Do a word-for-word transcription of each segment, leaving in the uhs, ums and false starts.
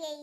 गई।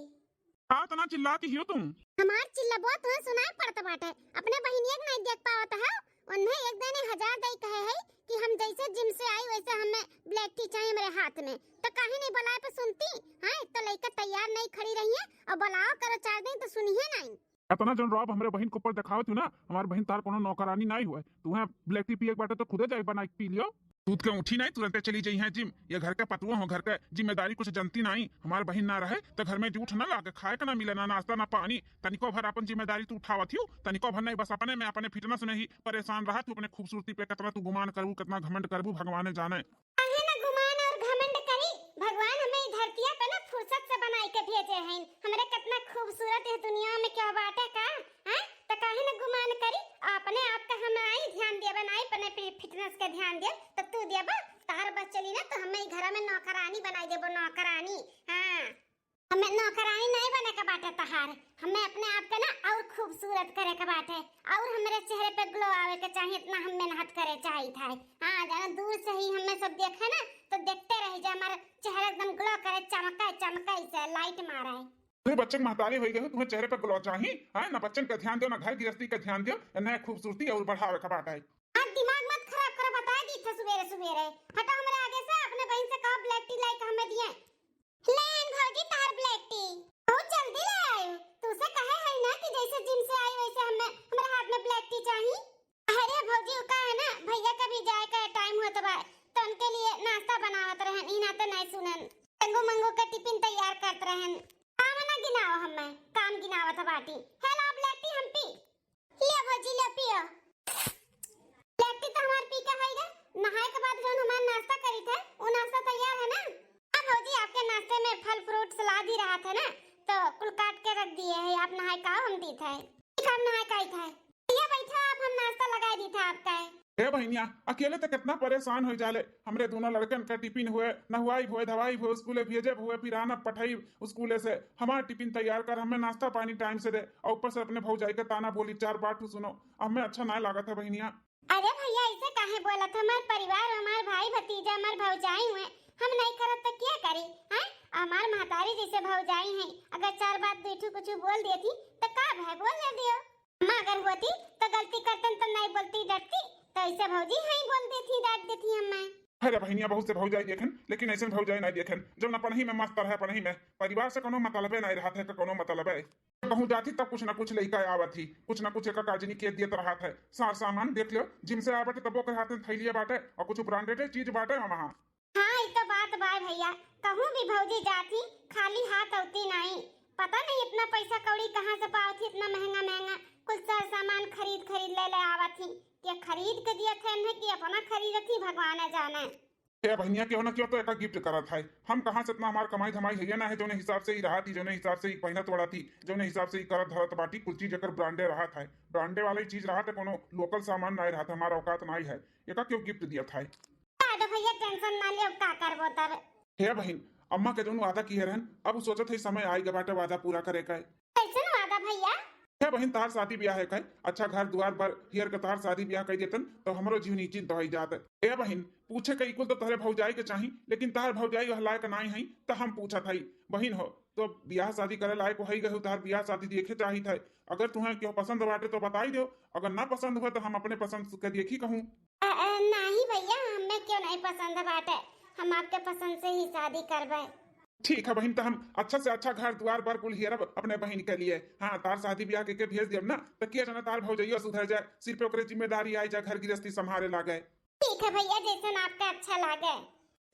का तना चिल्लाती हियो तुम? हमार चिल्लबो तुहे सुनाई पड़त बाटे। अपने बहिनिया के नहीं देख पावत है, उन्हें एक दिन हजार दई कहे है कि हम जैसे जिम से आई वैसे हमें ब्लैक टी चाहिए मेरे हाथ में। तो काहे नहीं बुलाए पे सुनती? हाँ, एक तो लइका तैयार नहीं खड़ी रही है और बुलाओ करो चार दिन तो सुनिए नहीं। इतना जन रौब हमरे बहिन के ऊपर देखावत हो ना, हमार बहिन तार कोनो नौकरानी नहीं हुए। तुहे ब्लैक टी पिए के बाटे तो खुदे जाई बनाई के पी लियो। दूध के उठी नहीं, तुरंते चली जाई है जिम। ये घर के पतुआ हो, घर के जिम्मेदारी कुछ जनती नहीं। हमार बहिन ना रहे तो घर में जूठ ना लागे, खाए के ना मिले, ना नाश्ता ना पानी। तनिको भर अपन जिम्मेदारी तू उठावत हियो, तनिको भर नहीं, बस अपने में, अपने फिटनेस में ही परेशान रहत हियो, अपने खूबसूरती पे कितना तू गुमान करबू, कितना घमंड करबू, भगवान जाने। काहे ना गुमान और घमंड करी, भगवान हमें ई धरतिया पे ना फुर्सत से बनाई के भेजे हैं। हमरे कितना खूबसूरत इस दुनिया में क्यों बाटे का, हैं? त काहे ना गुमान करी, अपने आप का हम आई ध्यान देबे, ना अपने फि-, फिटनेस के ध्यान देब, त तू देबा, तहार बस चली ना, तो हमें ई घरा में नौकरानी बनाई देबो, नौकरानी। हाँ, हमें नौकरानी नहीं बने के बाटे तहार, हमें अपने आप के ना और खूबसूरत करे के बाटे, और हमरे चेहरे पे ग्लो आवे के चाहिए, इतना हम मेहनत करे चाहिए था। हाँ, जाना दूर से ही हमें सब देखे ना, तो देखते रह जा, हमारा चेहरा एकदम ग्लो करे, चमके, चमके, इसे लाइट मारे। तू बच्चन महतारी होई गई, तुम्हें चेहरे पे ग्लो चाहिए, हाँ? ना बच्चन का ध्यान दो, ना घर गृहस्थी का ध्यान दो, ना खूबसूरती और बढ़ावे का बात है। आज दिमाग मत खराब करो, बता दी थे सुबेरे सुबेरे। हटो हमारे आगे से, अपने बहन से कहो ब्लैक टी लाई के हमें दिए। ले आइन भौजी तहार ब्लैक टी। बहुत जल्दी ले आयो। तू से कहे है ना कि जैसे जिम से आई वैसे हमें, हमारे हाथ में ब्लैक टी चाहिए। अरे भौजी, उ का है ना, भैया का भी जाए का टाइम होत बा, तो उनके लिए नाश्ता बनावत रहन, ई नाते नहीं सुनन। मंगू मंगू के टिफिन तैयार करत रहन। काम ना गिनाओ हमें, काम गिनावत बाटी। हेलो, ब्लैक टी हम पी। ले भौजी, ले पियो। ब्लैक टी तो हमार पी के है गे। नहाए के बाद जौन हमार नाश्ता करी थे, वो नाश्ता तैयार है ना? हाँ भौजी, आपके नाश्ते में फल फ्रूट सलाद ही रहा था ना, तो कुल काट के रख दिए है। आप नहाए का हम दी थे। ठीक, हम नहाए का ही थे। भैया बैठा, आप हम नाश्ता लगा दी थे आपका। हे बहिनिया, अकेले तो कितना परेशान हो जाले। हमरे दोनों लड़कन का टिफिन हुए, नहवाई हुए, धवाई हुए, स्कूले भेजे हुए, फिर आना पठाई स्कूले से। हमार टिफिन तैयार कर, हमें नाश्ता पानी टाइम से दे, और ऊपर से अपने भौजाई का ताना बोली, चार बात तू सुनो, हमें अच्छा ना लागत है बहिनिया। अरे भैया, ऐसे काहे बोलत? हमार परिवार, हमार भाई भतीजा, हमार भौजाई हुए, हम नहीं करत तो क्या करी? हैं? हमार महतारी जैसे भौजाई हैं, अगर चार बात दू ठू कुछ बोल देती तो का भाई बोल दे दियो। अम्मा अगर होती तो गलती करतन तो नहीं बोलती, डरती, तो ऐसे भौजी हैं बोल देती, डांट देती हमें। अरे बहिनिया, बहुत से भौजाई देखन, लेकिन ऐसे भौजाई नहीं देखन, जो न पढ़ही में मस्त रहे, पढ़ही में परिवार से कोनो मतलबे नहीं रहत है, कोनो मतलबे। कहूँ जाती तब कुछ ना कुछ लइका आवत ही, कुछ ना कुछ एक काजनी के देत रहत है। सार सामान देख लो, जिम से आवत तबो के हाथ में थैलिया बाटे और कुछ ब्रांडेड चीज बाटे वहाँ। हाँ, ई तो बात बा भैया, कहूँ भी भौजी जाती खाली हाथ औती नहीं। पता नहीं इतना पैसा कौड़ी कहाँ से पावत ही, इतना महंगा महंगा कुल सार सामान खरीद खरीद ले ले आवत ही। के खरीद के दिया थे इन्हें कि अपना खरीदत ही, भगवान जाने। ए बहिनिया, केहू ना केहू तो एका गिफ्ट करत है। हम कहाँ से इतना, हमार कमाई धमाई है ना है, जौने हिसाब से ही रहत ही, जौने हिसाब से ही पहनत ओढ़त ही, जौने हिसाब से ही करत धरत बाटी, कुल चीज एकर ब्रांडे रहत है। ब्रांडे वाला ही चीज रहत है, कोनो लोकल सामान नहीं रहत है, हमारा औकात नहीं है। एका क्यों गिफ्ट दिया था? अरे भैया, टेंशन ना ले, अब का करबो तब। हे बहिन, अम्मा के जौन वादा किए रहन, अब उ सोचत है समय आइ गए बाटे वादा पूरा करे का। कैसन वादा भैया? हे बहिन, तहार शादी ब्याह है कहे, अच्छा घर दुआर बर हियर के तहार शादी ब्याह कर देतन, तो हमरो जीव निश्चिंत हो जात। ए बहिन, पूछे के इकुल तो तोहरे भौजाई के चाही, लेकिन तहार भौजाई वह लायक नाई है, तो हम पूछत हई। बहिन हो, तो ब्याह शादी करे लायक हो गए, तहार ब्याह शादी देखे चाहित है। अगर तुम्हें केहू पसंद बाटे तो बताई दो, अगर ना पसंद हो तो हम अपने पसंद के देखी कहूँ। अ, अ, नहीं भैया, हमें क्यों नहीं पसंद बाटे, हम आपके पसंद से ही शादी करबे। ठीक है बहिन, तो हम अच्छा से अच्छा घर दुआर बर कुल हियरब अपने बहिन के लिए। हाँ, तार शादी ब्याह के, के भेज देब ना, तो किया जाना तार भौजैया सुधर जाए, सिर पे ओकरे जिम्मेदारी आई जाए, घर गृहस्थी संभाले लागे। ठीक है भैया, जैसन आपका अच्छा लागे।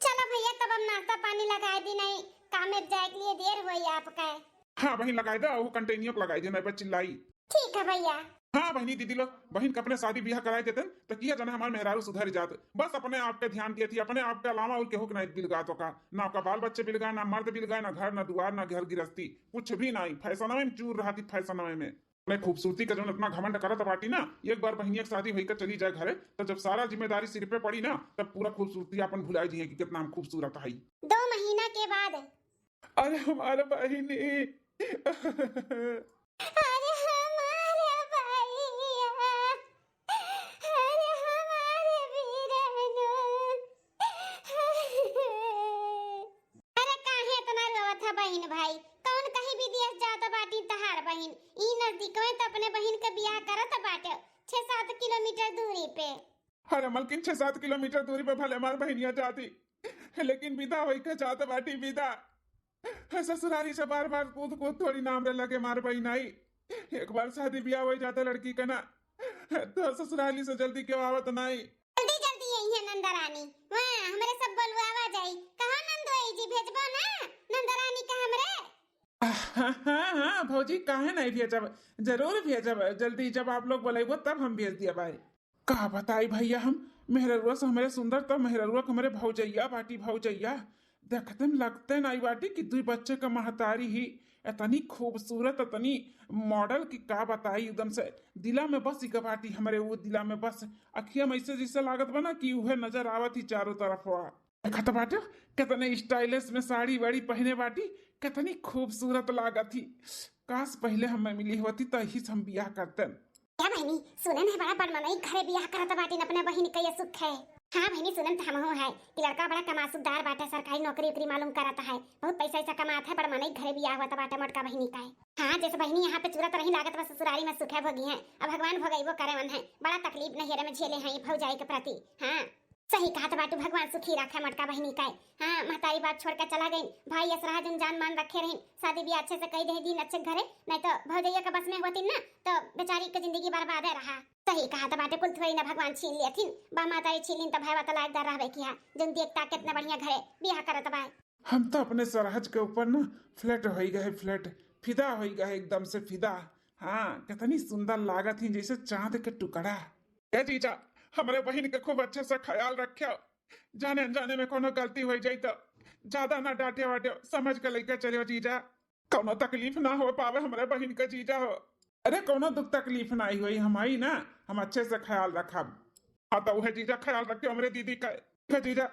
चलो भैया, तब हम नाश्ता पानी लगाए दी, नहीं काम में जाए के लिए देर हुई आपका। हाँ बहिन, लगाए दे, वो कंटेनियो को लगाए दे, नहीं बस चिल्लाई। ठीक है भैया। हाँ बहिनी, दीदी लोग, बहिन के अपने शादी ब्याह कराए देतन, तो किया जाने हमार मेहरारू सुधर जात। बस अपने आप पे ध्यान दिए थी, अपने आप के अलावा और केहू के नहीं बिलगात ओका। ना ओका बाल बच्चे बिलगाए, ना मर्द बिलगाए, ना घर, ना दुआर, ना घर गृहस्थी, कुछ भी नहीं। फैशनवे में चूर रहा थी, फैशनवे में। अपने खूबसूरती का जौन इतना घमंड करत बाटी ना, एक बार बहिनिया के शादी होई के चली जाए घरे, तो जब सारा जिम्मेदारी सिर पे पड़ी ना, तब पूरा खूबसूरती अपन भुलाई जी कि कितना हम खूबसूरत हई। दो महीना के बाद। अरे हमार बहिनी। अरे हमार भैया, अरे हमार वीरनो। अरे काहे इतना रोवत है बहिन भाई? कौन पियस जात बाटी तहार बहिन, ई नजदीकवे त अपने बहिन के बियाह करत बाटे, छह सात किलोमीटर दूरी पे। अरे मलकिन, छह सात किलोमीटर दूरी पे भले हमार बहिनिया जाती, लेकिन विदा होई के जात बाटी, विदा। ससुरारी से बार बार कूद कूद थोड़ी नाम रे लगे मार बहिन आई। एक बार शादी बियाह हो जाता लड़की का ना, तो ससुराली से जल्दी क्यों आवत नाई। जल्दी जल्दी आई है नंदरानी, वहाँ हमरे सब बोलवावा जाई। कहाँ नंदोई जी, भेजबो ना नंदरानी का हमरे? हाँ, हाँ, हाँ, भौजी, काहे नहीं भेजब? जरूर भेजब। जल्दी जब आप लोग बोलेबो तब हम भेज दिया भाई। का बताई भैया, हम मेहररुआ से हमरे सुंदर, तो मेहररुआ के हमरे भौजैया बाटी, भौजैया। देखते में लगते नहीं बाटी कि दुई बच्चे का महतारी ही। इतनी खूबसूरत, इतनी मॉडल कि का बताई, एकदम से दिला में बस इका बाटी हमरे, वो दिला में बस। अखिया में ऐसे जैसे लागत बा ना कि उहे नजर आवत ही चारों तरफ हुआ। देखत बाटे, कितने स्टाइलिश में साड़ी वाड़ी पहने बाटी, कितनी खूबसूरत लागत ही। काश पहले हमें मिली होती तो ही से हम बियाह करते। क्या बहिनी, सुने नहीं बड़ा बड़ मनई घरे बियाह करत बाटिन, अपने बहिन के ये सुख है। हाँ बहिनी, सुनन त हमहू है कि लड़का बड़ा कमासुदार बाटे, सरकारी नौकरी उकरी मालूम करत है, बहुत पैसा ऐसा कमात है, बड़ मनई घरे बियाह होत बाटे मोटका बहिनी का। हाँ, जैसे बहिनी यहाँ पे चूरत रही, लागत बा ससुरारी में सुखे भोगी है। अब भगवान भोगइबो करे मन है, बड़ा तकलीफ नैहरे में झेले हैं भौजाई के प्रति। हाँ, सही कहत बाटू, भगवान सुखी रखे मोटका बहिनी का। हाँ, महतारी बाप छोड़ के चला गई, भाई असरहा जन जान मान रखे रही, शादी ब्याह अच्छे से कई दे दिन अच्छे घरे, नहीं तो भौजैया के बस में होती ना तो बेचारी के जिंदगी बर्बादे रहा। सही कहत बाटे, कुल थोड़ी ना भगवान छीन लेथिन, बा महतारी छीन लिन तो भाई तलाकदार रहबे किया, जन देखता कितना बढ़िया घरे बियाह करत बा। हम तो अपने सरहज के ऊपर ना फ्लैट होई गए, फ्लैट, फिदा होई गए, एकदम से फिदा। हाँ, कितनी सुंदर लागत ही, जैसे चांद के टुकड़ा। ए जीजा, हमरे बहिन के खूब अच्छे से ख्याल रख्यो, जाने अनजाने में कोनो गलती हो जाई तो ज्यादा ना डांटे वाटे, समझ के लेके चलियो जीजा। कौनो तकलीफ ना हो पावे हमरे बहिन के जीजा हो। अरे कौनो दुख तकलीफ ना ही होई, हम हई ना, हम अच्छे से ख्याल रखब। हाँ तो उहे जीजा ख्याल रखियो हमरे दीदी का। ठीक है जीजा,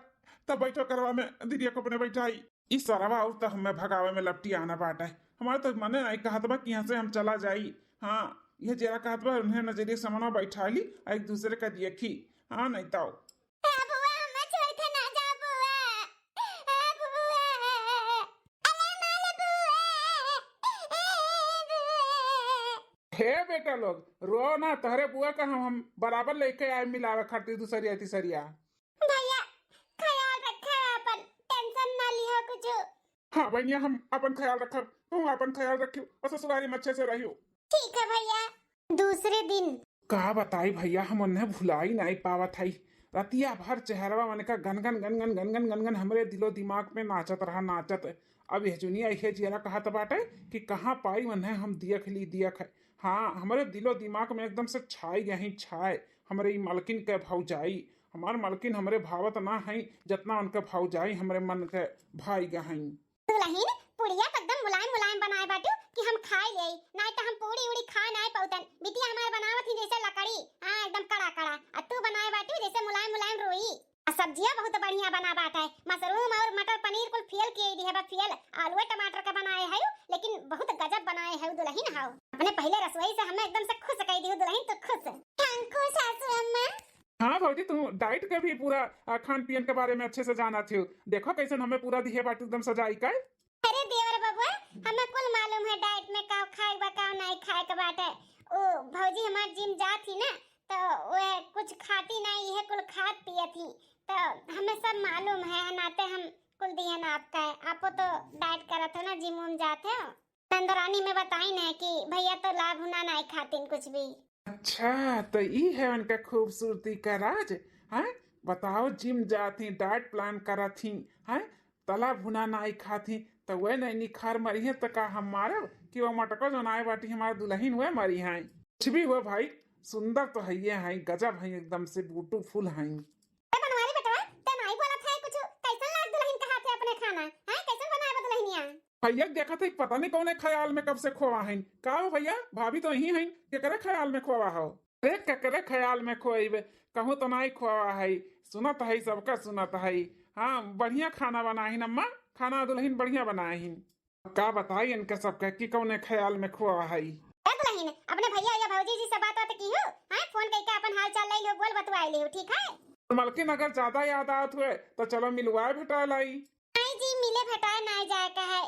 तब बैठो करवा में दीदी को अपने बैठाई। ई सरवा और तो हमें भगावे में लपटी आना बाटे। हमारे तो मने नहीं कहत बा कि यहाँ से हम चला जाई। हाँ, ये जेरा कहत बा उन्हें नजरिए समनवा बैठा ली, एक दूसरे का देखी। हाँ नहीं तो ए बुआ, हमें छोड़ के ना जा बुआ। ए बुआ, अरे माल बुआ, ए बुआ। हे बेटा लोग, रो ना, तोहरे बुआ का हम, हम बराबर लेके आए मिलावे खातिर दूसरिया तीसरिया। भैया, ख्याल रखा अपन, टेंशन ना लिहो कुछ। हाँ बहनिया, हम अपन ख्याल रखब, तू अपन ख्याल रखियो और ससुरारी में अच्छे से रहियो। ठीक है भैया। दूसरे दिन। का बताई भैया, हम उन्हें भुलाई नहीं पावत हई। रतिया भर चेहरवा मन का गनगन गनगन गनगन गनगन हमरे दिलो दिमाग में नाचत रहा, नाचत। अब यह जुनिया इहे जियरा कहत बाटे कि कहाँ पाई उन्हें हम दियख ली दियख। हाँ, हमरे दिलो दिमाग में एकदम से छाई गई छाए हमरे ई मलकिन के भौजाई। हमार मलकिन हमरे भावत ना है जितना उनके भौजाई हमरे मन के भाई गई। दुलहिन, पुड़िया तो एकदम मुलायम मुलायम बनाए बाटू कि हम खाए ले, नाई तो हम पूड़ी उड़ी खाए नाई पौतन। बिटिया हमार बनावत ही जैसे लकड़ी, हाँ एकदम कड़ा कड़ा, आ तू बनाए बाटू जैसे मुलायम मुलायम रोई। आ सब्जिया बहुत बढ़िया बना बाटे, मशरूम और मटर पनीर कुल फेल किए दिहे बा, फेल। आलूए टमाटर का बनाए है, लेकिन बहुत गजब बनाए है दुलहिन। हाउ, अपने पहले रसोई से हमें एकदम से खुश कई दियो दुलहिन, तू खुश। Thank you सासू अम्मा। हाँ भौजी, तू डाइट के भी पूरा, आ, खान पियन के बारे में अच्छे से जानत हो। देखो कैसन हमें पूरा दिहे बाटू एकदम सजाई के। अरे देवर बबुआ, हमें कुल मालूम है डाइट में का खाए बा, का नहीं खाए के बाटे। ओ भौजी हमार जिम जात ही ना, तो वह कुछ खाती नहीं है, कुल खात पियत ही, तो हमें सब मालूम है, नाते हम कुल दिहन आपका है। आपो तो डाइट करत हो ना, जिम उम जात हो। नंदरानी में बताई ना कि भैया तो लाभ हुना नहीं खातिन कुछ भी। अच्छा, तो ई है उनका खूबसूरती का राज, हैं? बताओ, जिम जात ही, डाइट प्लान करत ही, हैं? तला भुना नाई खात ही, तो वह नहीं निखार मरी है, तो का हम मारब कि वो मटको जो नाई बाटी हमारे दुलहिन हुए मरी हैं? कुछ भी हुए भाई, सुंदर तो है ये हैं, गजब हैं, एकदम से ब्यूटीफुल हैं। ए बनवारी बेटवा, ते नाई बोलत है कुछ, कैसन लाग दुलहिन कहा थे अपने खाना, हैं? कैसन बनाए बा दुलहिनिया? भैया देखत है, पता नहीं कौने ख्याल में कब से खोवा है। का हो भैया, भाभी तो यही है, केकरे ख्याल में खोवा हो? अरे केकरे ख्याल में खोइबे, कहूँ तो नाई खोवा है, सुनत है, सबका सुनत है। हाँ, बढ़िया खाना बनाहिन अम्मा, खाना दुलहिन बढ़िया बनाहिन। का बताई इनके सबके कि कौने ख्याल में खोवा है। ए दुलहिन, अपने भैया या भौजी जी से बात बात की हो? हाँ, फोन करके अपन हाल चाल ले लियो, बोल बतवाए लियो, ठीक है? मलकिन अगर ज्यादा याद आवत हुए तो चलो मिलवाए भेटा लाई। नहीं जी, मिले भेटाए ना जाए का है।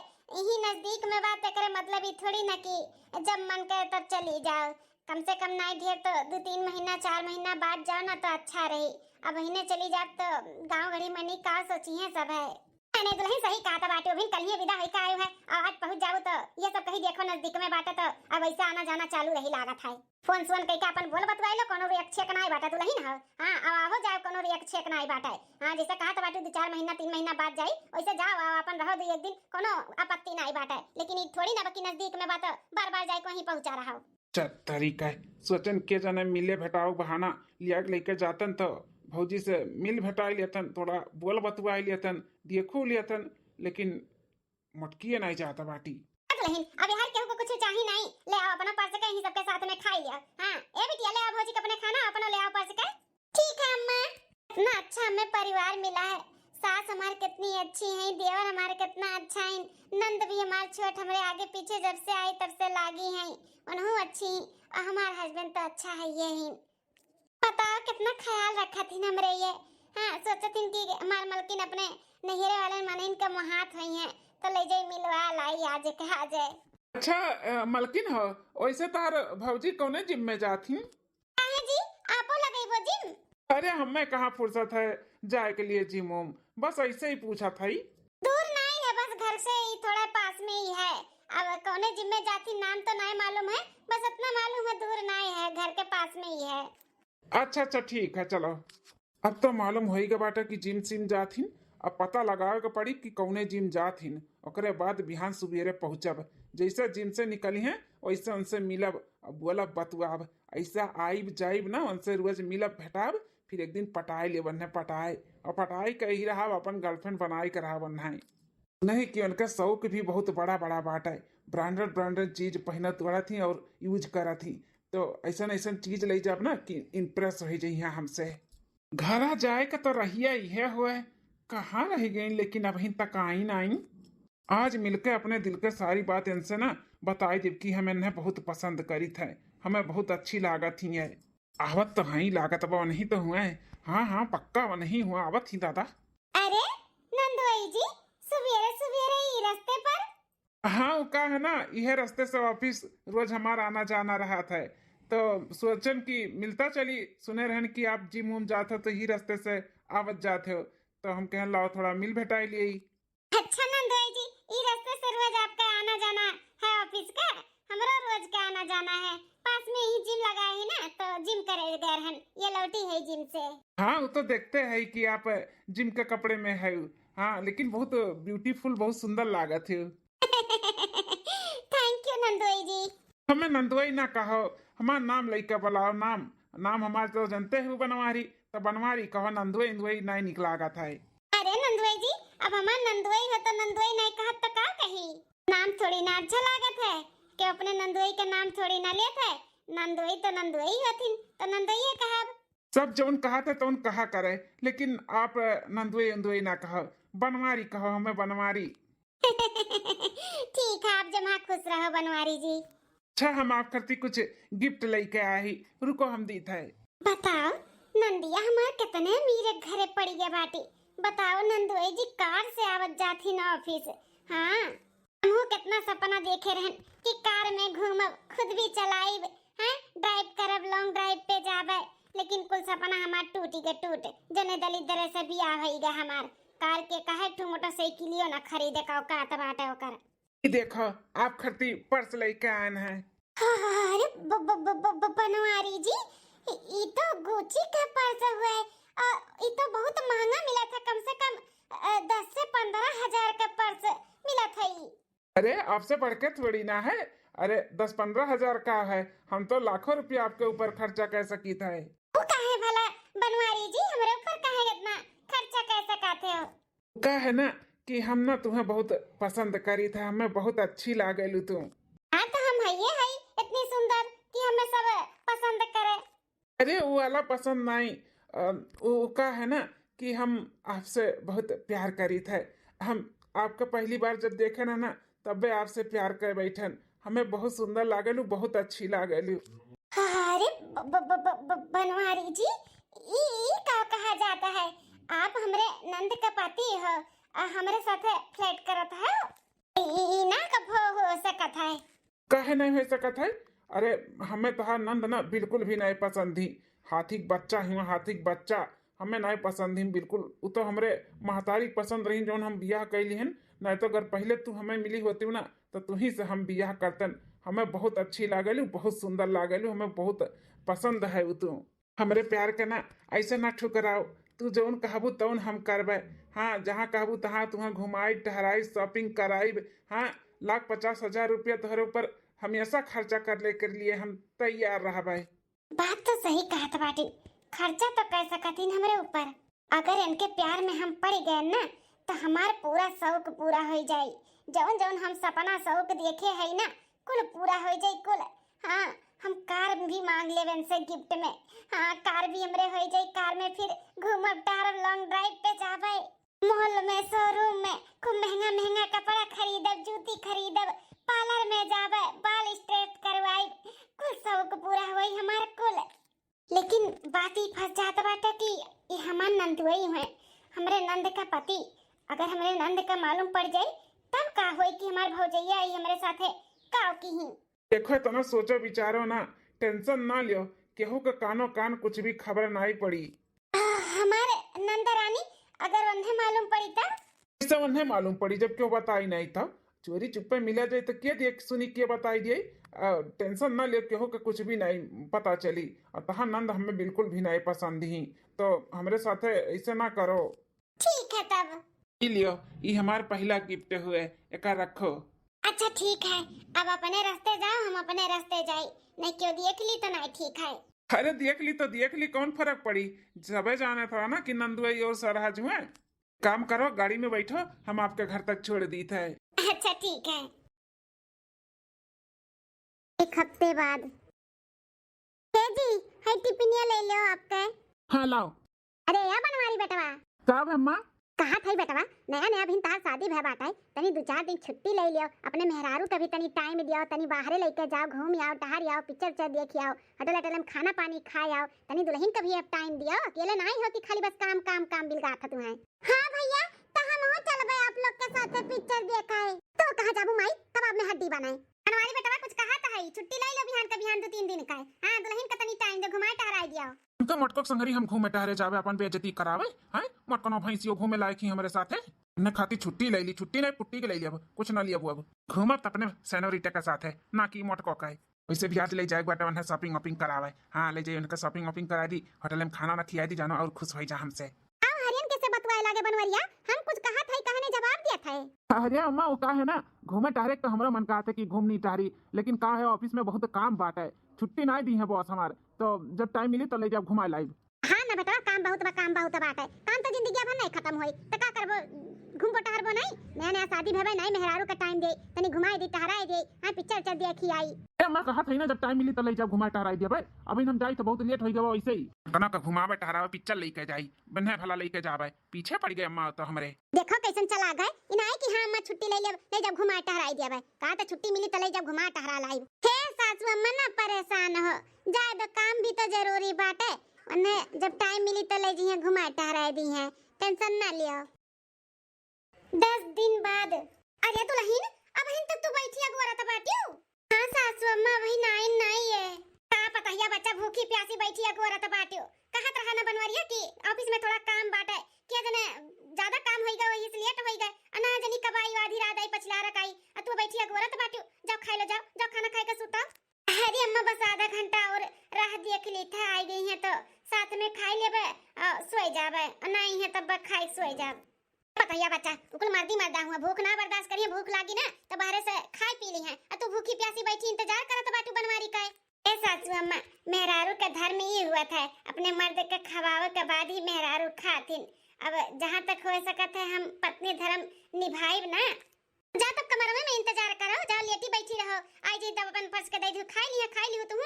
ही नजदीक में बा, तेकरे मतलब ई थोड़ी ना कि जब मन करे तब चली जाओ। कम से कम नाई ढेर तो दू तीन महीना, चार महीना बाद जाओ ना तो अच्छा रही। अब हिने चली जाब तो गाँव गढ़ी मनी का सोचिहैं सब है। अने दुलहिन सही कहत बाटे, अभिन कलिए विदा होई का आयो है, और आज पहुँच जाबू तो ये सब कही देखो नजदीक में बाटे तो अब ऐसे आना जाना चालू रही लागत है। फोन सोन कइके अपन बोल बतवाई लो, कोनो रिएक्ट छेक नाई बाटे दुलहिन हो। हाँ, अब आहो जाओ, कोनो रिएक्ट छेक नाई बाटे। हाँ, जैसे कहत बाटे दू चार महीना, तीन महीना बाद जाई, वैसे जाओ, आओ अपन रहो दू एक दिन, कोनो आपत्ति नाई बाटे। लेकिन ई थोड़ी ना बा कि नजदीक में बा तो बार बार जाए को वहीं पहुँचा रहा हो। अच्छा तरीका है, सोचन के जाने मिले भेटाओ बहाना लिया के लेके जातन तो भौजी से मिल भेटाई लेतन, थोड़ा बोल बतुआई लेतन, देखू लेतन, लेकिन मोटकिए नाई जात बाटी। दुलहिन, अब यार केहू को कुछ चाही नाई, ले आओ अपना पर्स के यहीं सबके साथ में खाई लिया। हाँ, ए बिटिया, ले आओ भौजी के अपने खाना, अपना ले आओ पर्स के। ठीक है अम्मा। इतना अच्छा हमें परिवार मिला है, सास हमार कितनी अच्छी है, देवर हमार कितना अच्छा है, नंद भी हमार छोट हमरे आगे पीछे जब से आई तब से लागी है, उनहू अच्छी, और हमार हस्बैंड तो अच्छा है ये ही। बताओ कितना ख्याल रखत हिन हमरे ये। हाँ, सोचत हिन कि हमार मलकिन अपने नैहरे वाले मनइन के मोहात होइहैं, तो ले जाई मिलवा लाई आज कहा जाए। अच्छा, अ, मलकिन हो, वैसे तार भौजी कौने जिम में जात हिन? काहे जी, आपो लगइबो जिम? अरे हमें कहाँ फुर्सत है जाए के लिए जिम उम, बस ऐसे ही पूछत हई। दूर नाई है, बस घर से ही थोड़ा पास में ही है। अब कौने जिम में जात हिन नाम तो नाई मालूम है, बस इतना मालूम है दूर नाई है, घर के पास में ही है। अच्छा अच्छा ठीक है, चलो। अब तो मालूम होई गए बाटे कि जिम सिम जात हिन। अब पता लगावे के पड़ी कि कौने जिम जात हिन, ओकरे बाद बिहान सुबेरे पहुँचब। जैसे जिम से निकलिहैं वैसे उनसे मिलब, अब बोलब बतुआब। ऐसा आइब जाइब ना, उनसे रोज मिलब भेटाब, फिर एक दिन पटाए लेब उन्हें, पटाए। और पटाए के ही रहब, अपन गर्लफ्रेंड बनाए के रहब उन्हें। नहीं कि उनका शौक भी बहुत बड़ा बड़ा बाटे, ब्रांडेड ब्रांडेड चीज पहनत उड़त ही और यूज करत ही, तो ऐसन ऐसन चीज ले जाब ना कि इम्प्रेस हो जइहैं हमसे। घरा जाए का तो रहिया इहे होए, कहाँ रह गई लेकिन अबहिन तक आई नाई। आज मिलके अपने दिल के सारी बात इनसे ना बताई देब कि हम इन्हें बहुत पसंद करित है, हमें बहुत अच्छी लागत ही है। आवत तो हई, लागत बा वनही तो हुए। हाँ हाँ पक्का वनही हुआ, आवत ही दादा। अरे नंदोई जी, सुबेरे सुबेरे ई रस्ते पर? हाँ, वो का है ना, इहे रस्ते से ऑफिस रोज हमार आना जाना रहत है, तो सोचन कि मिलता चली। सुने रहन कि आप जिम उम जात हो तो ही रस्ते से आवत जात हो, तो हम कहन लाओ थोड़ा मिल भेटाई लिए। अच्छा नंदोई जी, ई रस्ते से रोज आपका आना जाना है ऑफिस का? हमरो रोज का आना जाना है, पास में ही जिम लगा है ना, तो जिम करे गए रहन, ये लौटी है जिम से। हाँ, वो तो देखते हैं कि आप जिम के कपड़े में है। हाँ, लेकिन बहुत ब्यूटीफुल, बहुत सुंदर लागत है। थैंक यू नंदोई जी। हमें नंदोई ना कहो, हमार नाम लइका बुलाओ, नाम, नाम हमार तो जानते हो बनवारी, तो बनवारी कहो, नंदोई इंदोई नहीं निक लागत है। अरे नंदोई जी, अब हमार नंदोई हो तो नंदोई नहीं कहत तो का कही? नाम थोड़ी ना अच्छा लागत है, कि अपने नंदोई के नाम थोड़ी ना लेत है, नंदोई तो नंदोई होथिन, तो नंदोई कहब। सब जौन कहा थे तौन कहा करे, लेकिन आप नंदोई उंदोई ना कहो, बनवारी कहो, हमें बनवारी। ठीक है, आप जमा खुश रहो बनवारी जी। अच्छा, हम आप खातिर कुछ गिफ्ट लेके आए ही, रुको हम दीत है। बताओ, नंदिया हमार कितने अमीर घरे पड़ी गए बाटी। बताओ, नंदोई जी कार से आवत जात ही ना ऑफिस। हाँ, हमहू कितना सपना देखे रहन कि कार में घूमब, खुद भी चलाइब, हैं, ड्राइव करब, लॉन्ग ड्राइव पे जाबे, लेकिन कुल सपना हमार टूटी के टूट। जने दलिद्दरे से बियाह होई गए हमार, कार के कहे ठू मोटरसाइकिलियो ना खरीदे का औकात बाटे ओकर। ई देखो, आप खातिर पर्स लेके आन है। हाँ, हाँ, हाँ, अरे ब-, ब-, ब-, ब-, ब-, बनवारी जी, ई, ई तो गुची का पर्स हुआ है। अ, ई तो बहुत महंगा मिला था, कम से कम, अ, दस से पन्द्रह हजार का पर्स मिला था ई। अरे, आपसे बढ़ के थोड़ी ना है। अरे, दस पन्द्रह हजार का है, हम तो लाखों रुपया आपके ऊपर खर्चा कर सकी थे। वो काहे भला बनवारी जी, हमरे ऊपर काहे इतना खर्चा कर सकाते हो? का है ना कि हम ना तुम्हें बहुत पसंद करी थे, हमें बहुत अच्छी लागेलू तू। हाँ, तो हम हइये हई इतनी सुंदर कि हमें सब पसंद करे। अरे, वो वाला पसंद नहीं, अ, वो का है ना कि हम आपसे बहुत प्यार करी थे। हम आपका पहली बार जब देखे ना, ना, तबे आपसे प्यार कर बैठन। हमें बहुत सुंदर लागेलू, बहुत अच्छी लागेलू। अरे ब-, ब-, ब-, ब-, ब-, बनवारी जी, ई, ई का कहा जाता है? आप हमरे नंद का पति हो, आ हमरे साथे फ्लर्ट करत हो? ई, ई ना, सकत है। काहे नहीं हो सकत है? अरे, हमें तोहार नंद ना बिल्कुल भी नहीं पसंद ही। हाथी के बच्चा हुआ, हाथी के बच्चा, हमें नहीं पसंद ही बिल्कुल। उ तो हमरे महतारी के पसंद रही, जौन हम बियाह कैली हन। नहीं तो अगर पहले तू हमें मिली होती ना, तो तू ही से हम बियाह करतन। हमें बहुत अच्छी लागेलू, बहुत सुंदर लागेलू, हमें बहुत पसंद है उ तू। हमरे प्यार के ना ऐसे ना ठुकराओ, तू जौन कहबू तौन हम करबे। हाँ, जहाँ कहबू तहाँ तुहाँ घुमाई, टहराई, shopping कराइब। हाँ, लाख पचास हजार रुपया तोहरे ऊपर हमेशा खर्चा कर ले के लिए हम तैयार रहबे। बात तो सही कहत बाटी, खर्चा तो कर सकतीन हमरे ऊपर। अगर इनके प्यार में हम पड़ गए ना, तो हमार पूरा शौक पूरा हो जाई। जौन जौन हम सपना शौक देखे है ना, कुल पूरा हो जाई कुल। हाँ, हम कार भी मांग लेब इनसे gift में। हाँ, कार भी हमरे हो जाई, कार में फिर घूमब टहरब, long drive पे जाबे। Mall में, showroom में खूब महंगा महंगा कपड़ा खरीदब, जूती खरीदब, parlour में जाबे, बाल straight करवाई, कुल शौक पूरा होई हमार कुल। लेकिन बात ई फंस जात बाटे कि ई हमार नंदुई हुए, हमरे नंद का पति। अगर हमरे नंद का मालूम पड़ जाई, तब का होई कि हमार भौजैया ई हमरे साथे का की ही। देखो, इतना सोचो विचारो ना, tension ना लियो, केहू के कानो कान कुछ भी खबर नहीं पड़ी। आ, हमार नंद रानी, अगर उन्हें मालूम पड़ी तब? इसे उन्हें मालूम पड़ी जब क्यों बताई नहीं था। चोरी चुप्पे मिला जाए तो के देख सुनी के बताई दिए। आ, tension ना लियो, केहू के कुछ भी नहीं पता चली। और तहार नंद हमें बिल्कुल भी नहीं पसंद ही, तो हमरे साथे ऐसे ना करो। ठीक है तब। ई लियो, ई हमार पहला gift हुए, एका रखो। अच्छा ठीक है, अब अपने रास्ते जाओ, हम अपने रास्ते जाई, नहीं क्यों देख ली तो नहीं ठीक है। अरे देख ली तो देख ली, कौन फर्क पड़ी, सबे जाने था ना कि नंदुई और सरहज हुए। काम करो, गाड़ी में बैठो, हम आपके घर तक छोड़ दीत है। अच्छा ठीक है। एक हफ्ते बाद। ए जी, है टिफिनिया ले लो आपके। हाँ, लाओ। अरे या बनवारी बेटवा। का बे अम्मा? कहा था बेटवा, नया नया अभी तार शादी भय बाटे, तनी दो चार दिन छुट्टी ले लियो, अपने मेहरारू के भी तनी time दियो, तनी बाहरे लेके जाओ, घूम आओ, टहर आओ, picture उच्चर देख आओ, होटल होटल में खाना पानी खाए आओ, तनी दुल्हन के भी अब time दियो, अकेले नहीं हो कि खाली बस काम काम काम बिलगात है तुम्हें। हाँ भैया, तो हम हो चलबे आप लोग के साथे picture देखे। तो कहाँ जाबू माई, कबाब में हड्डी बनाए। बनवारी बेटवा कुछ कहा तो है, छुट्टी ले लो बिहान के बिहान दो तीन दिन का। हाँ, दुल्हन का तनी time दे, घुमाए टहराए दियो। तो मटको के संगरी हम घूमे टहरे जाबे, अपन बेइज्जती करावे, हैं? मटकनो भैंसियो घूमे लायक ही हमरे साथे। ने खाती छुट्टी ले ली, छुट्टी नहीं पुट्टी के ले ली, अब कुछ ना लिया अब। घूमब त अपने सेनोरिटा के साथे, ना कि मटको का। वैसे भी आज ले जाए बाटे उन्हें shopping वॉपिंग करावे। हाँ, ले जाइए उनका shopping वॉपिंग करा दी, होटल में खाना ना खिया दी जानो और खुश हो जा हमसे। आओ हरियन कैसे बतवाए लागे बनवरिया, हम कुछ कहत है कहने जवाब दियत है। अरे अम्मा, वो का है ना, घूमे टहरे के तो हमरो मन कहत है कि घूमनी टहरी, लेकिन का है office में बहुत काम बाटे, छुट्टी नहीं दी है boss हमार, तो जब time मिली तो ले जाब घुमा लाइब। हाँ ना बेटवा, काम बहुत बा, काम बहुत बाटे, काम तो जिंदगी भर नहीं खत्म होई, तो का करबो, घूमबो टहरबो नहीं, नया नया शादी भेबे नहीं, मेहरारू का time दे, तनी घुमाई दी, टहराई दे, हाँ picture उच्चर देखी आई। ए, मैं कहत है ना, जब time मिली तो ले जाब घुमाए टहराई दिया भाई, अभी हम जाई तो बहुत late हो गया वैसे ही। तना का घुमावे टहरावे picture लेके जाई, बन्हे भला लेके जावे, पीछे पड़ गए अम्मा तो हमरे। देखो कैसन चला गए, इनाए कि हाँ अम्मा छुट्टी ले लेब, ले जाब घुमाए टहराई दिया भाई, कहा तो छुट्टी मिली तो ले जाब घुमाए टहरा लाइब। हे सासू अम्मा ना परेशान हो, जाए दो, काम भी तो जरूरी बाटे, उन्हें जब time मिली तो ले जइहे घुमाए टहराए दिहे, tension ना लियो। दस दिन बाद। अरे दुल्हन, अबहिन तक तू बैठी अगोरत बाटियो? हाँ सासू अम्मा, अबहिन आइन नाई है। का पतहिया बच्चा भूखी प्यासी बैठी अगोरत बाटियो। कहत रहा ना बनवरिया कि office में थोड़ा काम बाटे, के जने ज्यादा काम होई गए, वही से late होई गए। अना जनी कब आई, आधी रात आई, पछिला रख आई, आ तू बैठी अगोरत बाटियो। जाओ खाई लो, जाओ, जाओ खाना खाए के सुताओ। अरे अम्मा, बस आधा घंटा और राह देख ली था, आई गई है तो साथ में खाई लेबे, आ, सोए जाबे, आ, नहीं है तब खाई सोए जाब। पतहिया बच्चा, उकुल मर्दी मर्दा हुआ, भूख ना बर्दाश्त करिए, भूख लागी ना तो बाहरे से खाई पी ली है, आ तू भूखी प्यासी बैठी इंतजार करत बाटू बनवारी का। ए सासू अम्मा, मेहरारू का धर्म ये हुआ था, अपने मर्द के खवावे के बाद ही मेहरारू खातिन। अब जहाँ तक हो सकत है हम पत्नी धर्म निभाइब ना। जा तब कमरवे में इंतजार करो, जा लेटी बैठी रहो, आई जाई तब अपन फर्श के दे दू, खाई लिया, खाई लियो तुम।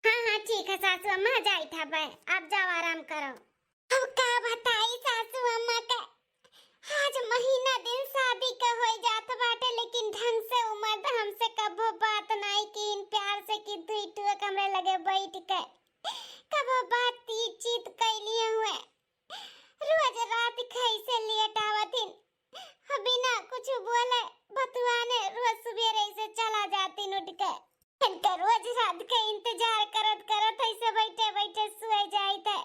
हाँ हाँ ठीक है सासू अम्मा, जाई था बे, आप जाओ आराम करो। अब का बताई सासू अम्मा का, आज महीना दिन शादी का होई जात बाटे, लेकिन ढंग से उ मर्द हमसे कबो बात नाई कीन, प्यार से कि दुई टुक हमरे लगे बैठ के कबो बातचीत कैलिए हुए। रोज रात के ऐसे लेट आवतिन, बिना कुछ बोले बतुआने रोज सुबेरे से चला जात। के इंतजार करत करत ऐसे बैठे बैठे सोए जाइत है।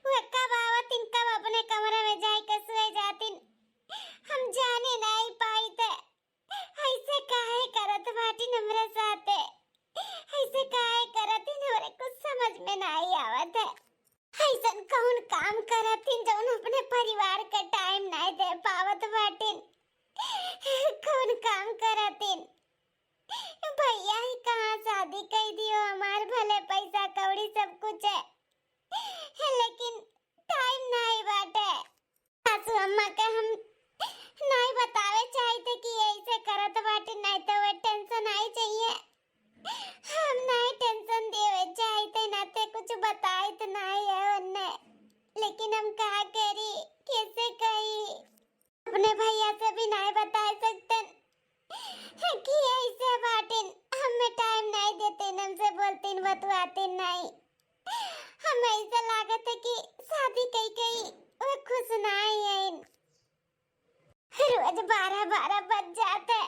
वो कब आवतिन, कब अपने कमरे में जाए के सोए जातिन, हम जाने नहीं पाइत है। ऐसे काहे करत बाटिन हमरे साथे? ऐसे काहे करतिन, हमरे कुछ समझ में नहीं आवत है। ऐसन कौन काम करतिन जौन अपने परिवार के टाइम नहीं दे पावत बाटिन? कौन काम करतिन? भैया ही कहाँ शादी कई दियो हमार, भले पैसा कौड़ी सब कुछ है, लेकिन टाइम नहीं बाटे। सासू अम्मा के हम नहीं बतावे चाहित कि ऐसे करत बाटे, नहीं तो वो टेंशन आई चाहिए। हम नहीं टेंशन देवे चाहित, ना ते कुछ बताइत नहीं है उन्हें, लेकिन हम का करी, कैसे कही? अपने भैया से भी नहीं बता सकते कि ऐसे बाटिन, हमें टाइम नहीं देते, हमसे बोलतीन, बतवातीन नहीं। हमें ऐसा लागत है कि शादी कई कई वो खुश नहीं है। रोज बारह बारह बज जाते,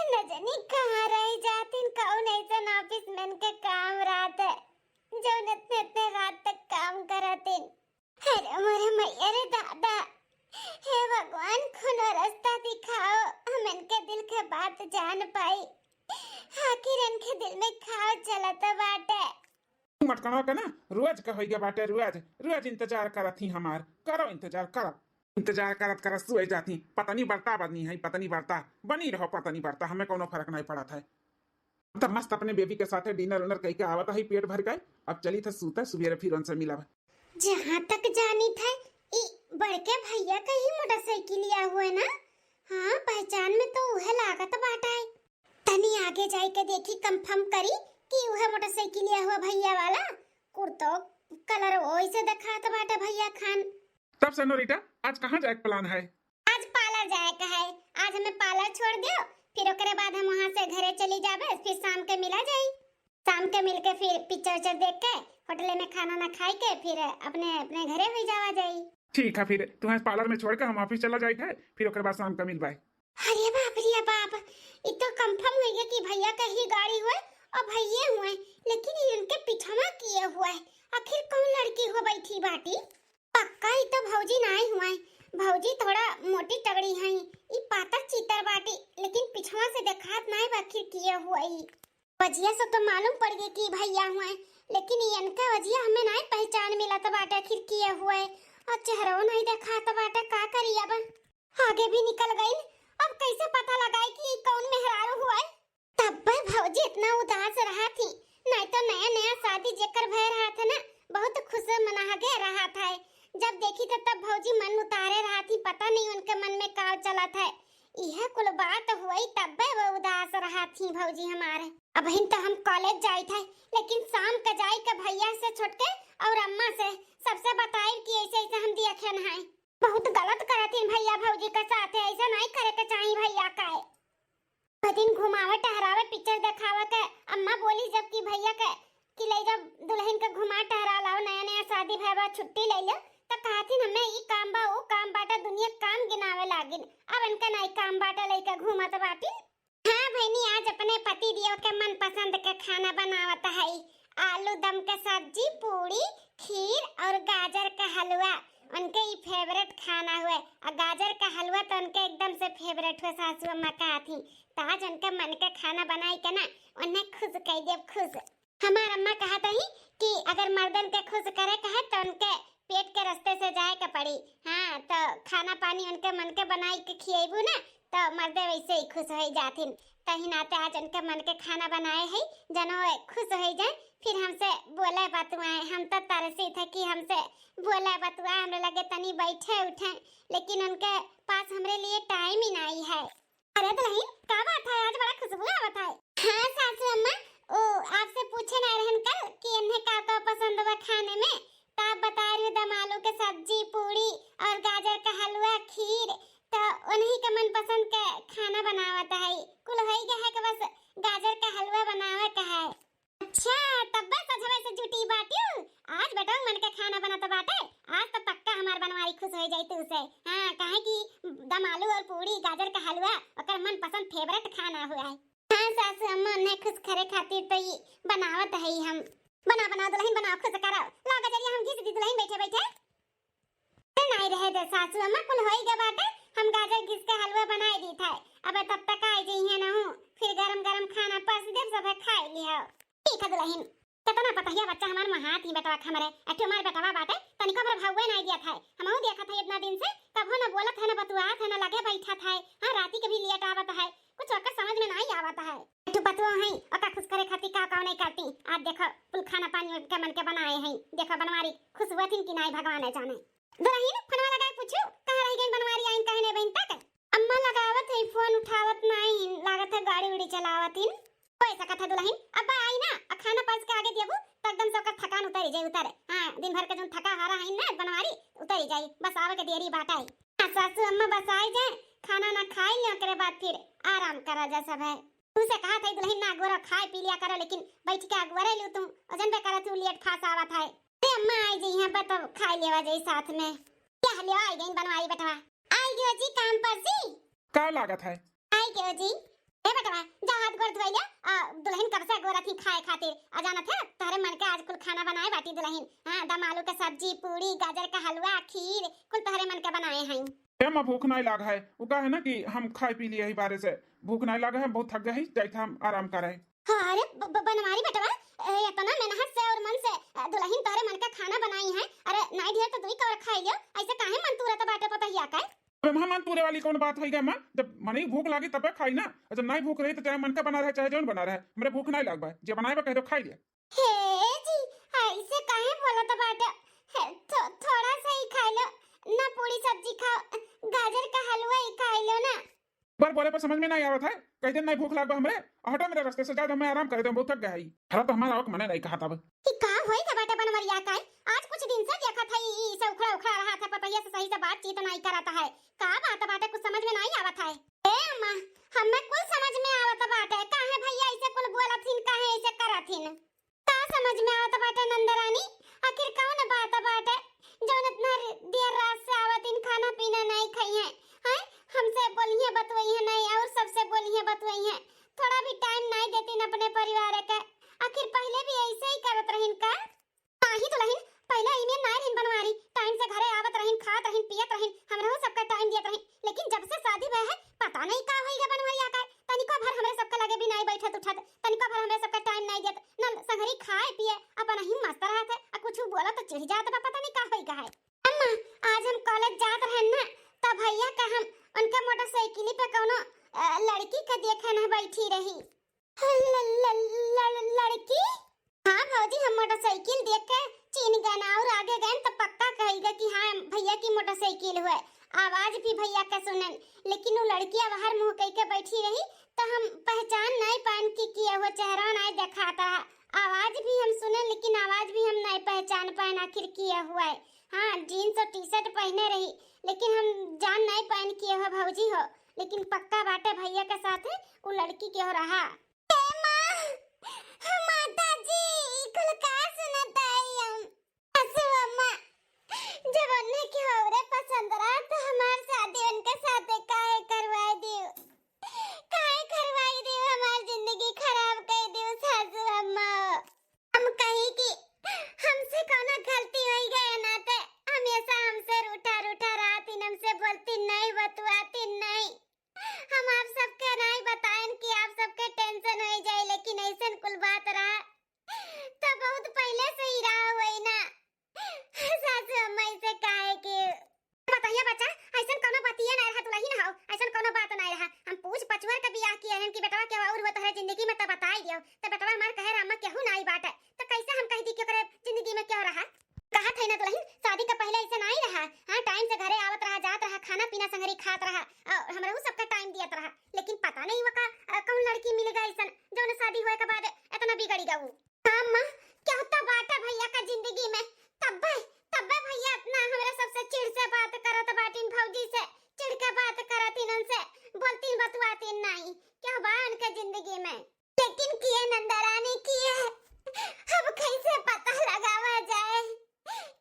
न जानी कहाँ रह जातिन, कौन ऐसा ऑफिस में के काम रहते, जौन इतने इतने रात तक काम करतिन। अरे मोरे मैया रे दादा, हे भगवान, कोनो रास्ता दिखाओ, हम इनके दिल के बात जान पाई, आखिर इनके दिल में का चलत बाटे। मटकनवा के ना रोज के होइगे बाटे, रोज रोज इंतजार करत ही हमार। करो इंतजार, करो इंतजार, करत करत सोए जाती। पता नहीं बरता बनी है, पता नहीं बरता बनी रहो, पता नहीं बरता, हमें कोनो फर्क नहीं पड़त है। तब मस्त अपने बेबी के साथे डिनर उनर कई के आवत है पेट भर के। अब चली थे सूते, सुबेरे फिर उनसे मिलब। जहाँ तक जानी थे, ई बड़के भैया का ही मोटरसाइकिलिया हुए ना। हाँ, पहचान में तो उहे लागत बाटा है। तनी आगे जाए के देखी, कंफर्म करी कि उहे मोटरसाइकिलिया हुआ भैया वाला। कुर्तो कलर वैसे देखात बाटे भैया खान। तब सेनोरिटा, आज कहाँ जाए के प्लान है? आज पार्लर जाए का है। आज हमें पार्लर छोड़ दियो, फिर ओकरे बाद हम वहाँ से घरे चली जाबे, फिर शाम के मिला जाई। शाम के मिल के फिर पिक्चर उच्चर देख के होटले में खाना ना खाई के फिर अपने अपने घरे हुई जावा जाई। ठीक है, फिर तुम्हें पार्लर में छोड़ के हम ऑफिस चला जाए है, फिर ओकरे बाद शाम का मिलबाई। अरे बाप रे बाप, ई तो कंफर्म हो गया कि भैया का ही गाड़ी हुए और भैये हुए, लेकिन इनके पिछवा किए हुए, आखिर कौन लड़की हो बैठी बाटी? पक्का ई तो भौजी नाई हुए, भौजी थोड़ा मोटी तगड़ी हैं, ई पातर चीतर बाटी, लेकिन पिछवा से देखात नाई बा आखिर किए हुए। वजिया से तो मालूम पड़ गई कि भैया हुए, लेकिन ई इनका वजिया हमें नाई पहचान मिलत बाटे आखिर किए हुए, और चेहरो नाई देखात बाटे, का करी अब? आगे भी निकल गई, अब कैसे पता लगाई कि ई कौन मेहरारू हुए? तब्बे भौजी इतना उदास रहा थी, नहीं तो नया नया शादी जेकर भय रहा था ना, बहुत खुश मनागे रहा था। जब देखी तो तब भौजी मन उतारे रहा थी, पता नहीं उनके मन में का चला था। यह कुल बात हुई तब्बे वो उदास रहा थी भौजी हमारे। अबहिन तो हम कॉलेज जाई थे, लेकिन शाम का जाई के भैया से छोटके और अम्मा से सबसे बताई कि ऐसे ऐसे हम दिया खेन है। बहुत गलत करत हिन भैया भौजी के साथ, ऐसा नहीं करे के चाहिए भैया का। दिन घुमावे टहरावे पिक्चर देखावे के अम्मा बोली जब कि भैया के कि ले जब दुल्हन के घुमा टहरा लाओ, नया नया शादी भय बा, छुट्टी ले लो, त कहथिन हमें ई काम बा, ऊ काम बाटा, दुनिया काम गिनावे लागिन। अब इनका नाई काम बाटा, लइका घूमत बाटिन। हाँ बहनी, आज अपने पति देव के मनपसंद के खाना बनावत है, आलू दम के सब्जी, पूड़ी, खीर और गाजर का हलवा। उनके ई फेवरेट खाना हुए, और गाजर का हलवा तो उनके एकदम से फेवरेट हुए, सासू अम्मा कहत ही। तो आज उनके मन के खाना बनाई के ना, उन्हें खुश कर देब, खुश। हमार अम्मा कहत रही कि अगर मर्दन के खुश करे कहे तो उनके पेट के रास्ते से जाए के पड़ी। हाँ, तो खाना पानी उनके मन के बनाई के खिएबू ना, तो मर्दे वैसे ही खुश हो जाथिन। तही नाते आज उनके मन के खाना बनाए है, जनो खुश हो जाए, फिर हमसे बोले बतुआए। हम तो तरसी थे कि हमसे बोले बतुआए, हमरे लगे तनी बैठे उठे, लेकिन उनके पास हमरे लिए टाइम ही नहीं है। अरे दुल्हन, का बात है? आज बड़ा खुशबू आवत है। हाँ सासू अम्मा, ओ आपसे पूछे ना रहन कल कि इन्हें का का पसंद बा खाने में, तो आप बता रही हो दम आलू के सब्जी, पूड़ी और गाजर का हलवा, खीर, तो उन्हीं का मनपसंद के खाना बनावत है। कुल होई गया है कि बस गाजर का हलवा बनावे का है। अच्छा, तब्बे सजवे से जुटी बाटियो। आज बेटा मन के खाना बनत बाटे, आज तो पक्का हमार बनवारी खुश हो जाई तू से। हाँ, काहे कि दम आलू और पूड़ी, गाजर का हलवा ओकर मनपसंद फेवरेट खाना हुआ है। हाँ सासू अम्मा उन्हें खुश करे खातिर तो ई बनावत है हम। बना, बना दुलहिन, बना, खुश करो। ला गजरिया हम घिस दी दुलहिन बैठे बैठे। अरे नाई रहे दे सासू अम्मा, कुल होई गए बाटे, हम गाजर घिस के हलवा बनाए दी था। अब तब तक आई जइहे ना हूँ, फिर गरम गरम खाना परस देब, सब खाए लिहो। ठीक है दुलहिन। कितना पतहिया बच्चा हमार महात ही बेटवा के हमरे, अठे हमार बेटवा बाटे, तनिको भर भौवे नाई दिया था। हमहू देखत है इतना दिन से, कभो न बोलत है, न बतुआत है, न लगे बैठत है। हाँ, राती के भी लेट आवत है, कुछ ओकर समझ में नाई आवत है। अठे बतुआ है, ओका खुश करे खातिर का का नाई करती। आज देखो, कुल खाना पानी के मन के बनाए हैं। देखो बनवारी, खुश हुआ थी कि नाई, भगवान है जाने। दुलहिन, फोनवा लगाए पूछू, कहाँ रह गई बनवारी, आइन काहे नाई बहिन तक? अम्मा लगावत है, फोन उठावत नाई, लागत है गाड़ी उड़ी चलावत हिन। होई सकत है दुलहिन, अब्बा आई ना, आ खाना परस के आगे देबू, त एकदम से ओकर थकान उतरी जाई, उतरे। हाँ, दिन भर के जौन थका हारा है ना बनवारी, उतरी जाई, बस आवे के देरी बाटे। हाँ, सासू अम्मा बस आई जाए, खाना ना खाई ले, ओकरे बाद फिर आराम करा जा सब है। तू से कहा था दुलहिन ना गोरा खाए पी लिया करो, लेकिन बैठ के अगुआ रह लियो तुम, और जनबे करा तू लेट फास आवत है। अरे अम्मा आई जाई यहाँ पर, तब खाई लेवा जाई साथ में। क्या लियो आई गई बनवारी बेटवा? आई गयो जी काम पर जी। का लागत है? आई गयो जी। ए बेटवा, जा हाथ गोड़ धोई ले। आ, दुलहिन कब से गोरा थी खाए खातिर। आ जानत है, तोहरे मन के आज कुल खाना बनाए बाटी दुलहिन। हाँ, दम आलू के सब्जी, पूड़ी, गाजर का हलवा, खीर, कुल तोहरे मन के बनाए हैं। ए माँ, भूख नाई लाग है। वो का है ना कि हम खाए पी लिए ही बारे से। भूख नाई लाग है, बहुत थक गए ही, जाइत हम आराम करे। हाँ, अरे ब-, ब-, बनवारी बेटवा, ए, इतना मेहनत से और मन से, अ, दुलहिन तोहरे मन का खाना बनाई है। अरे नाई ढेर तो दुई कवर खाई लियो, ऐसे काहे मन तुरत बाटे पतहिया का? अब हम मन तुरे वाली कौन बात होई गा माँ? जब मने भूख लागी तबे खाई ना, और जब नाई भूख रही तो चाहे मन का बना रहे चाहे जौन बना रहे, हमरे भूख नाई लाग बा, जे बनाए बा कह दो खाई ले। हे जी, ऐसे काहे बोलत बाटे? हे, थो-, थोड़ा सा ही खाई लो ना, पूरी सब्जी खाओ, गाजर का हलवा ही खाई लो ना। बार बोले पर समझ में नाई आवत है, कह दे नाई भूख लाग बा हमरे, हटो मेरे रास्ते से, जा दो, मैं आराम करे दो, बहुत थक गया है। हरा तो हमारा आवक मने नाई कहा तब। ई का होई था बाटे बनवरिया का? आज कुछ दिन से देखत है, ई, ई से उखड़ा उखड़ा रहा था, पतहिया से सही से बातचीत नाई करत है। का बात बाटे, कुछ समझ में नाई आवत है। ए अम्मा, हमें कुल समझ में आवत बाटे, काहे भैया ऐसे कुल बोलत हिन, काहे ऐसे करत हिन? का समझ में आवत बाटे नंदरानी? आखिर कौन बात बाटे, जौन इतना देर रात से आवत इन खाना पीना नाई खाई हैं? हैं? हमसे बोलिए बतवइहे नाई, और सबसे बोलिए बतवइहे। थोड़ा भी टाइम नाई देतीन अपने परिवार के। आखिर पहले भी ऐसे ही करत रहिन का? नाही दुलहिन, पहले इमे नाई रहिन बनवारी, टाइम से घरे आवत रहिन, खात रहिन, पियत रहिन, हमरहू सबका टाइम दियत रहिन। लेकिन जब से शादी भय है, पता नहीं का होई गे बनवरिया का, तनिको भर हमरे सबके लगे भी नाई बैठत उठत, तनिको भर हमरे सबके टाइम नाई देत, न संगरी खाए पिए, अपन ही मस्त रहत है, आ कुछ बोला तो चिढ़ जात बा, पता नहीं का होई गा है। अम्मा, आज हम कॉलेज जात रहन ना, तब भैया का हम उनके मोटरसाइकिल पे कौनो, अ, लड़की के देखे न बैठी रही। ल-, ल-, ल-, लड़की? हाँ भौजी, हम मोटरसाइकिल देख के चीन गए ना, और आगे गए तो पक्का कही गए कि हाँ भैया की मोटरसाइकिल हुए। आवाज भी भैया के सुनन, लेकिन वो लड़की अब हर मुंह कह के बैठी रही, तो हम पहचान नहीं पान कि किया हुआ चेहरा नहीं दिखाता है। आवाज भी हम सुने, लेकिन आवाज भी हम नहीं पहचान पाए आखिर किया हुआ है। हाँ, जीन्स और टी शर्ट पहने रही, लेकिन हम जान नहीं पाए किया हुआ भौजी हो, लेकिन पक्का बाटे भैया के साथ वो लड़की के हो रहा। ए माँ, माता जी, ई कुल का सुनत आई हम? सासू अम्मा, जब उन्हें के औरे पसंद रहा, तो हमार शादी उनके साथे काहे करवाए दियो? काहे करवाए दियो? हमार जिंदगी खराब कर दियो, सासू अम्मा। हम कही कि हमसे कौनो गलती होई गए ना, ते हमेशा हमसे रूठा रूठा रहती, हमसे बोलती नहीं, बतुआती नहीं। हम आप सबके नाई बताएन कि आप सबके टेंशन हो जाए, लेकिन ऐसन कुल बात रहा तो बहुत पहले से ही रहा हुई ना। सासू अम्मा इसे काहे के? बताइए बच्चा, ऐसन कोनो बतिये ना रहा, दुलहिन हो, ऐसन कोनो बात ना रहा। हम पूछ पचवर के बियाह किए हन कि बेटवा के और हुआ तोहरे जिंदगी में तो बताई दियो, तो बेटवा हमार कहे रामा केहू नाई बाटे, तो कैसे हम कह दी कि ओकरे जिंदगी में क्या रहा? कहा थे ना दुलहिन, शादी का पहले ऐसे नाई रहा। हाँ, टाइम से घरे आवत रहा, जात रहा, खाना पीना संगरी खात रहा, और हमरहू सबका टाइम दियत रहा। लेकिन पता नहीं वो का, अ, कौन लड़की मिल गई ऐसन, जौन शादी होए के बाद इतना बिगड़ी गऊ। हाँ माँ, क्या होता बाटा भैया का जिंदगी में, तब्बे, तब्बे भैया इतना हमरा सबसे चिढ़ से बात करत बाटिन, भौजी से चिढ़ के बात करत इनन से, बोलतीन बतुआतीन नहीं, क्या बा उनके जिंदगी में। लेकिन किए नंदरानी किए, अब कैसे पता लगावा जाए,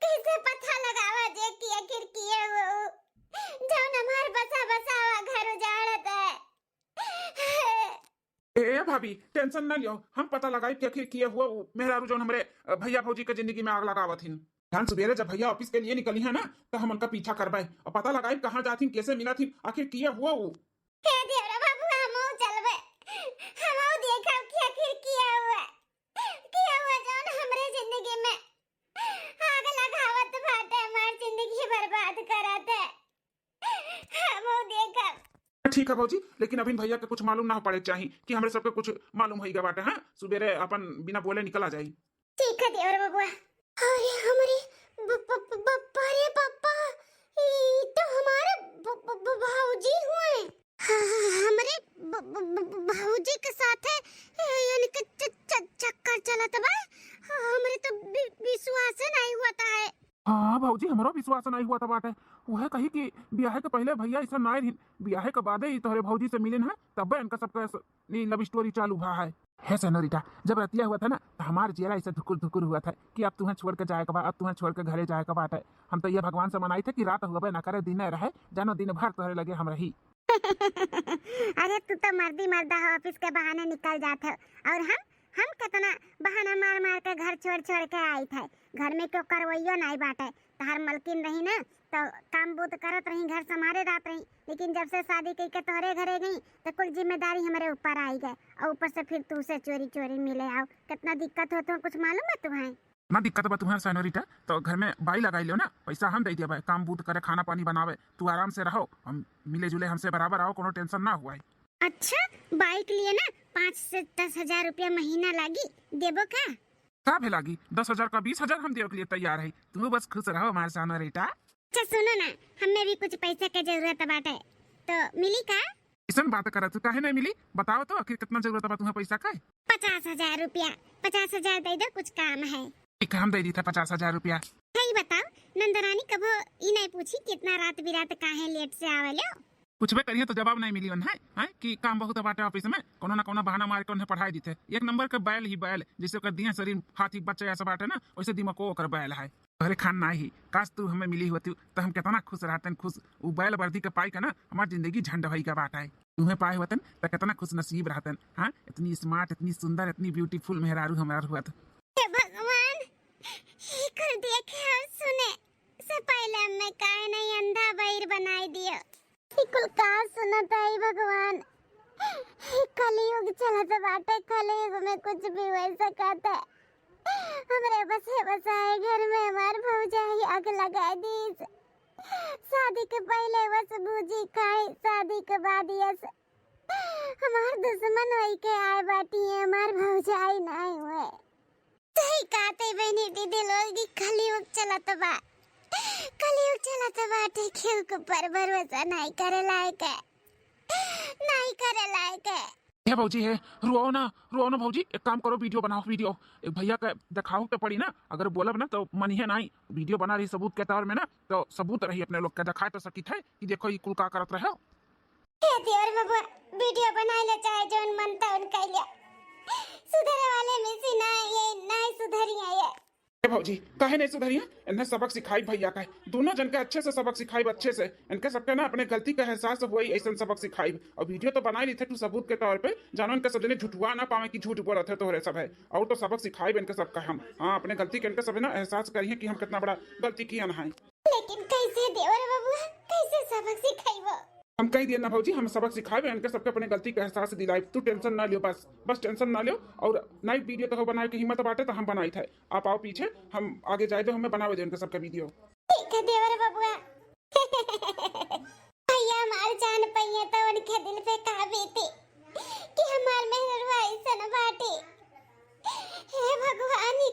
कैसे पता लगावा जाए कि आखिर किए वो, जौन हमार बसा बसावा घर उजाड़त है। ए भाभी, tension ना लियो, हम पता लगाई कि आखिर किए हुआ वो मेहरारू जौन हमरे, अ, भैया भौजी के जिंदगी में आग लगावत हिन। बिहान सुबेरे जब भैया office के लिए निकली है ना, तो हम उनका पीछा करबे और पता लगाई कहाँ जात हिन, कैसे मिलत हिन, आखिर किए हुआ वो। हे देवरा बाबू, हमहू चलबे, हमहू देखब कि आखिर किए हुआ, किए हुआ जौन हमरे जिंदगी में आग लगावत बाटे, हमार जिंदगी बर्बाद करत है। हमहू देखब। ठीक है भौजी, लेकिन अभी भैया के कुछ मालूम ना हो पड़े चाही कि हमरे सबके कुछ मालूम होई गवा बाटे। हाँ, सुबेरे अपन बिना बोले निकल आ जाई। ठीक है देवर बबुआ। अरे हमरे ब-, ब-, ब-, ब-, अरे पापा, ई तो हमारे ब-, ब-, ब-, भौजी हुए। हाँ, हमरे ब-, ब-, ब-, ब-, भौजी के साथे, ए, इनके च-, च-, चक्कर चलत बा। हमरे तो वि-, विश्वासे नहीं होत है। हाँ भौजी, हमरो विश्वास नहीं होत बाटे। उहे कही कि बियाहे के पहिले भैया ऐसा नाय रहिन, बियाहे के बादे ही तोहरे भौजी से मिलिन है, तब्बे इनका सबका स-, ई love story चालू भा है। हे सेनोरिटा, जब रतिया हुआ था ना, तो हमार जियरा ऐसे धुकुर धुकुर हुआ था कि अब तुहें छोड़ के जाए के बा, अब तुहें छोड़ के घरे जाए के बाटे। हम तो ये भगवान से मनाई थे कि रात हुआ ना करे, दिन रहे, जानो दिन भर तोहरे लगे हम रही। अरे तू तो मर्दी मर्दा हो, office के बहाने निकल जात हो, और हम, हम कितना बहाना मार मार के घर छोड़ छोड़ के आई थे। घर में क्यों करवैयो नहीं बाटे, तहार मलकिन रही ना, तो काम बूत करत रही, घर संभारे रात रही, लेकिन जब से शादी कई के तोहरे घरे गई, तो कुल जिम्मेदारी हमरे ऊपर आई गए, और ऊपर से फिर तू से चोरी चोरी मिले आओ। कितना दिक्कत होत हो, कुछ मालूम है तुम्हें? ना दिक्कत बा तुम्हें सेनोरिटा, तो घर में बाई लगाई लो ना, पैसा हम दे दिया भाई, काम बूत करे, खाना पानी बनावे, तू आराम से रहो, हम मिले जुले हमसे बराबर आओ, कोनो tension ना हुआ है। अच्छा, बाई के लिए ना पाँच से दस हजार रुपया महीना लागी, देबो का? का भे लागी, दस हजार का बीस हजार हम देवे के लिए तैयार है, तू बस खुश रहो हमारे सेनोरिटा। अच्छा सुनो ना, हमें भी कुछ पैसा के जरूरत बाटे, तो मिली का? ऐसन बात करत तू, काहे नहीं मिली? बताओ तो, आखिर कितना जरूरत बा तुम्हें पैसा का? पचास हजार रुपया। पचास हजार दे दो, कुछ काम है। ठीक है, हम दे दी था पचास हजार रुपया। है, ये बताओ, नंदरानी कभो ई नहीं पूछी कि इतना रात बिरात काहे late से आवे लो? पूछबे करिए तो जवाब नहीं मिली उन्हें, हैं, कि काम बहुत बाटे office में, कोनो ना कोनो बहाना मार के उन्हें पढ़ाई दी थे। एक नंबर के बैल ही बैल, जैसे ओकर दिए शरीर हाथी बच्चा ऐसा बाटे ना, वैसे दिमागो ओकर बैल है। तोहरे खान ना ही, काश तू हमें मिली होती तो हम कितना खुश रहतन, खुश। उ बैल वर्दी के पाई के ना हमार जिंदगी झंड होई के बाटे। तुम्हें पाए होतन तो कितना खुश नसीब रहतन। हाँ, इतनी smart, इतनी सुंदर, इतनी beautiful मेहरारू हमार हुआ तो। हे भगवान, ये कुल देखे और सुने से पहले हमें काहे नहीं अंधा बहिर बनाई दियो। ई कुल का सुनत हई भगवान? ई कलयुग चलत बाटे, कलयुग में कुछ भी हो सकत है। हमरे बसे बसाए घर में हमार भौजाई आग लगा दीस। शादी के पहले बस भूजी खाई, शादी के बाद यस हमार दुश्मन होई के आए बाटी, हमार भौजाई नाई हुए। सही कहते बहनी दीदी लोग, ई कलयुग चलत बा, कलयुग चलत बाटे, केहू के पर भरोसा नहीं करे लायक है, नहीं करे लायक है। हे भौजी, हे, रुआओ ना, रुआओ ना भौजी, एक काम करो, video बनाओ, video। एक भैया के देखाओ के पड़ी ना, अगर बोलब ना तो मनिहे नहीं। Video बना रही सबूत के तौर में ना, तो सबूत रही अपने लोग के, देखाए तो सकित है कि देखो ई कुल का करत रहे हो। हे देवर बबुआ, video बनाई ले, चाहे जौन मन तौन कइ ले। सुधरे वाले में से ना, ये ना सुधरिया ये। ए भौजी, काहे नहीं सुधरिया? इन्हें सबक सिखाई भैया का, दोनों जन के अच्छे से सबक सिखाई, अच्छे से। इनके सबके ना अपने गलती का एहसास होई, ऐसन सबक सिखाई। और video तो बनाई ली थे तू सबूत के तौर पे, जानो इनके सब जने झुठुआ ना पावे कि झूठ बोलत है तोहरे सब है। और तो सबक सिखाई इनके सबका हम, हाँ, अपने गलती के इनके सब ना एहसास करिए कि हम कितना बड़ा गलती किया ना है। लेकिन कैसे देवर बबुआ, कैसे सबक सिखाइबो? हम कह दिए ना भौजी, हम सबक सिखाइबे, इनके सबके अपने गलती का एहसास दिलाइब। तू tension ना लियो, बस, बस tension ना लियो। और नई video तो बनाए के हिम्मत बाटे तो हम बनाई थे, आप आओ पीछे, हम आगे जाए दो, हमें बनावे दो इनके सबके video। ठीक है देवर बबुआ। भैया हमार जान पइया तो उनके दिल पे का बीती कि हमार मेहररुआ ऐसन बाटी। हे भगवान, ई